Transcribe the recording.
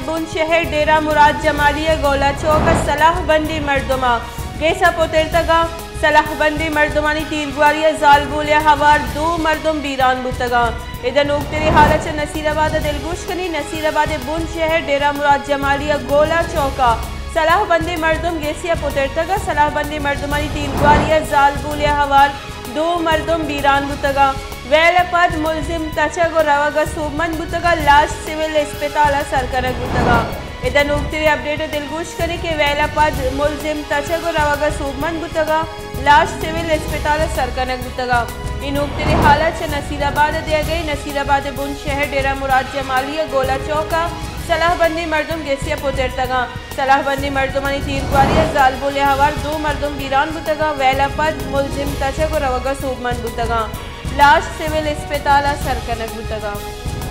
بند شہر ڈیرہ مراد جمالی ء گولہ چوک ء سلاہ بندیں مردماں گیس ء پترتگ ء سلاہ بندیں مردمانی تیرگواری ء زالبول ء ہوار دو مردم بیران بوتگ انت۔ ادا نوکتریں حال ء چہ نصیر آباد ء دلگوش کنیں۔ نصیر آباد ء بند شہر ڈیرہ مراد جمالی ء گولہ چوک ء سلاہ بندیں مردم گیسے ء پترتگ ء سلاہ بندیں مردمانی تیرگواری ء زالبول ء ہوار دو مردم بیران بوتگ ء ویل ء پد ملزم تچگ ء روگ ء سوبمند بوتگ ء لاش سول اسپتال ء سر کنگ بوتگ ء ادا نوکتریں اپڈیٹ ء دلگوش کنیں کہ ویل ء پد ملزم تچگ ء روگ ء سوبمند بوتگ ء لاش سول اسپتال ء سر کنگ بوتگ ء اے نوکتریں حال ء چہ نصیر آباد ء دیگ ء نصیر آباد ء بن شہر ڈیرہ مراد جمالی ء گولہ چوک ء سلاہ بندیں مردم گیسے ء پترتگ ء سلاہ بندیں مردمانی تیرگواری ء زالبول ء ہوار دو مردم بیران بوتگ ء ویل ء پد ملزم تچگ ء روگ ء سوبمند بوتگ ء لاش سول اسپتال ء سر کنگ بوتگ ء۔